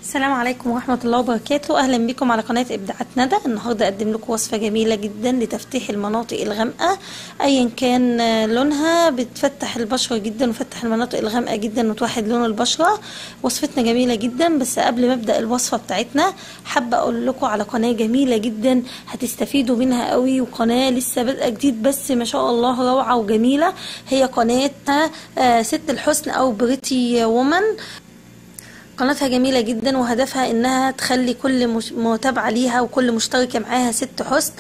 السلام عليكم ورحمة الله وبركاته. أهلا بكم على قناة إبداعات ندى. النهاردة أقدم لكم وصفة جميلة جدا لتفتيح المناطق الغامقة أيا كان لونها، بتفتح البشرة جدا وفتح المناطق الغامقة جدا وتوحد لون البشرة. وصفتنا جميلة جدا، بس قبل ما أبدأ الوصفة بتاعتنا حابة أقول لكم على قناة جميلة جدا هتستفيدوا منها قوي، وقناة لسه بادئة جديد بس ما شاء الله روعة وجميلة. هي قناة ست الحسن أو Pretty Woman. قناتها جميلة جدا وهدفها انها تخلي كل متابعة ليها وكل مشتركة معاها ست حسن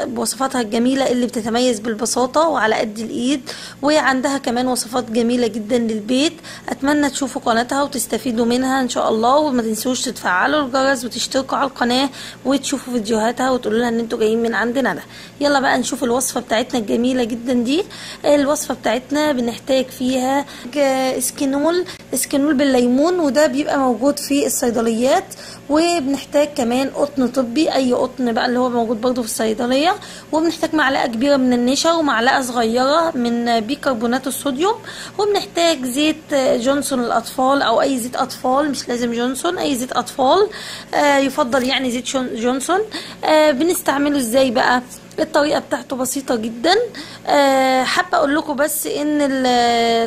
بوصفاتها الجميلة اللي بتتميز بالبساطة وعلى قد الايد، وعندها كمان وصفات جميلة جدا للبيت. اتمنى تشوفوا قناتها وتستفيدوا منها ان شاء الله، وما تنسوش تفعلوا الجرس وتشتركوا على القناة وتشوفوا فيديوهاتها وتقولوا لها ان انتوا جايين من عندنا ده. يلا بقى نشوف الوصفة بتاعتنا الجميلة جدا دي. الوصفة بتاعتنا بنحتاج فيها اسكينول بالليمون، وده بيبقى موجود في الصيدليات، وبنحتاج كمان قطن طبي، اي قطن بقى اللي هو موجود برضو في الصيدلية، وبنحتاج معلقه كبيرة من النشا ومعلقة صغيرة من بيكربونات الصوديوم، وبنحتاج زيت جونسون للاطفال او اي زيت اطفال، مش لازم جونسون، اي زيت اطفال، يفضل يعني زيت جونسون. بنستعمله ازاي بقى؟ الطريقة بتاعته بسيطة جدا. حابة اقول لكم بس ان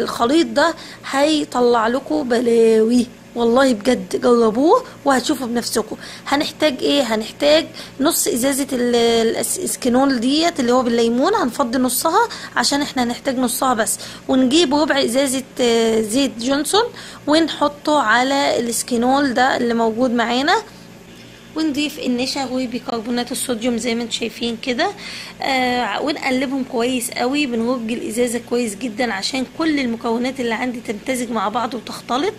الخليط ده هيطلع لكم بلاوي، والله بجد جربوه وهتشوفوا بنفسكم. هنحتاج ايه؟ هنحتاج نص ازازة الاسكينول ديت اللي هو بالليمون، هنفضي نصها عشان احنا هنحتاج نصها بس، ونجيب ربع ازازة زيت جونسون ونحطه على الاسكينول ده اللي موجود معانا، ونضيف النشا وبيكربونات الصوديوم زي ما انتم شايفين كده، ونقلبهم كويس قوي. بنرج الازازه كويس جدا عشان كل المكونات اللي عندي تمتزج مع بعض وتختلط.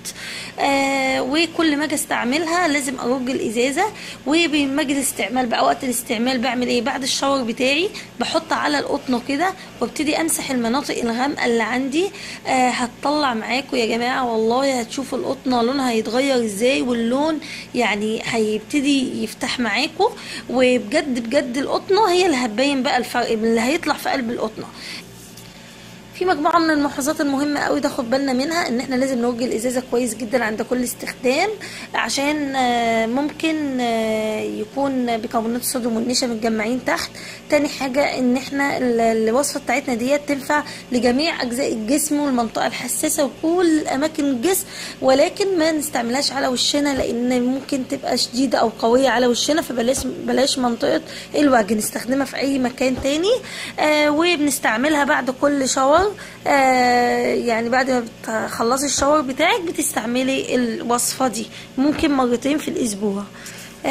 وكل ما اجي استعملها لازم ارج الازازه. وبما اجي الاستعمال بقى، وقت الاستعمال بعمل ايه؟ بعد الشاور بتاعي بحط على القطنه كده وابتدي امسح المناطق الغامقه اللي عندي. هتطلع معاكم يا جماعة والله، هتشوفوا القطنه لونها هيتغير ازاي، واللون يعني هيبتدي يفتح معاكم. وبجد بجد القطنه هي اللي هتبين بقى الفرق اللي هيطلع في قلب القطنه. في مجموعة من الملاحظات المهمة قوي تاخد بالنا منها، ان احنا لازم نوجه الازازه كويس جدا عند كل استخدام، عشان ممكن يكون بيكربونات الصوديوم والنشا متجمعين تحت. تاني حاجة ان احنا الوصفة بتاعتنا ديت تنفع لجميع اجزاء الجسم والمنطقة الحساسة وكل اماكن الجسم، ولكن ما نستعملهاش على وشنا لان ممكن تبقى شديدة او قوية على وشنا، فبلاش بلاش منطقة الوجه، نستخدمها في اي مكان تاني. وبنستعملها بعد كل شاور، يعني بعد ما بتخلصي الشاور بتاعك بتستعملي الوصفة دي، ممكن مرتين في الاسبوع.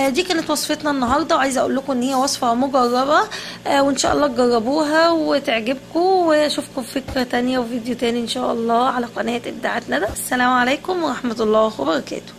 دي كانت وصفتنا النهارده، وعايزه اقول لكم ان هي وصفه مجربه، وان شاء الله تجربوها وتعجبكم، واشوفكم في فكرة تانية وفيديو تاني ان شاء الله على قناة ابداعات ندى. السلام عليكم ورحمة الله وبركاته.